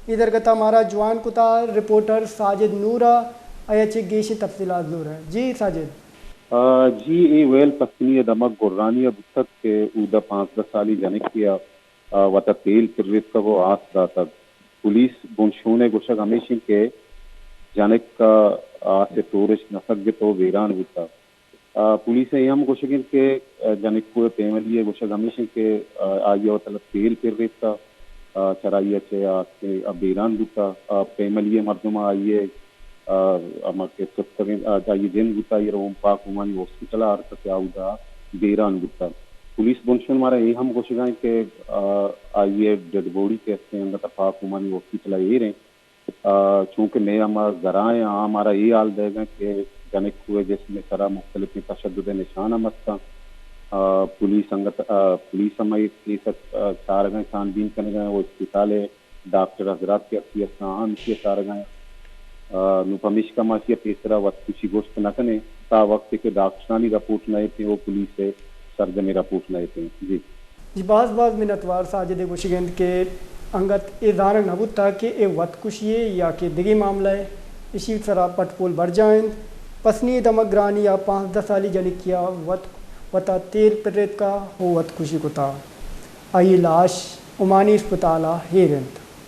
اے درگت ءَ مارا جوان کتا رپورٹر ساجد نور ءَ، آئی ءَ چہ گیشیں تفصیلات زور ءَ۔ جی ساجد۔ آ، جی، اے ویل پسنی ءِ دمگ گرانی ءَ بوتگ کہ اودا پانزدہ سالی جنکے ءَ، آ، وتا تیل پریتکگ ءُ آس داتگ۔ پولیس بنشون ءِ گوشگ ہمیش انت کہ جنک ءَ آس ءِ تورش نہ سگت ءُ بیران بوتگ۔ آ، پولیس ءِ اے ہم گوشگ انت کہ، آ، جنکو ءِ پیملی ءِ گوشگ ہمیش انت کہ، آ، آئی ءَ وتلا تیل پریتکا، آ، چرائی ءَ چہ آس ءَ بیران بوتا۔ آ، پیملی ءِ مردم آئی ءِ، آ، ہما کہ ستکگ انت، آ، آئی ءِ جند بوتا، آئی ءَ را اوم پاک اومانی ہاسپٹل ءَ آرتا کہ آ اودا بیران بوتا۔ پولیس بنشون مارا اے ہم گوشگا انت کہ، آ، آئی ءِ ڈیڈ باڈی کہ استیں انگت پاک اومانی ہاسپٹل ءَ ایر انت۔ آ، چونکہ مئے ہما ذرائع آں، مارا اے حال دئیگ ءَ انت کہ جنکو ءِ جسم ءِ سرا مختلفیں تشدد ءِ نشان ہم است انت۔ آ، پولیس انگت، آ، پولیس ہم اے کیس ءَ، آ، چارگ ءَ انت، چھانبین کنگ ءَ انت ءُ اسپتال ءِ ڈاکٹر حضرات کہ اشی است آں، ہم اشی ءَ چارگ ءَ انت۔ آ، نوں پمیشکا ما اشی ءَ پیسرا وتکشی گوشت نہ کنیں، تا وقت کہ ڈاکٹرانی رپورٹ نہ ایتیں ءُ پولیس ءِ سرجمیں رپورٹ نہ ایتیں۔ جی۔ جی، باز باز منتوار۔ ساجد ءِ گوشگ انت کہ انگت اے زانگ نہ بوتا کہ اے وت کشی یے یا کہ دگہ معاملہ یے، اشی سرا پٹ پول برجاہ انت۔ پسنی ءِ دمگ گرانی ءَ پانزدہ سالی جنکے ءَ وت، وتا تیل پریتکا ءُ وت کشی کتا۔ آئی ءِ لاش عمانی اسپتال ءَ ایر انت۔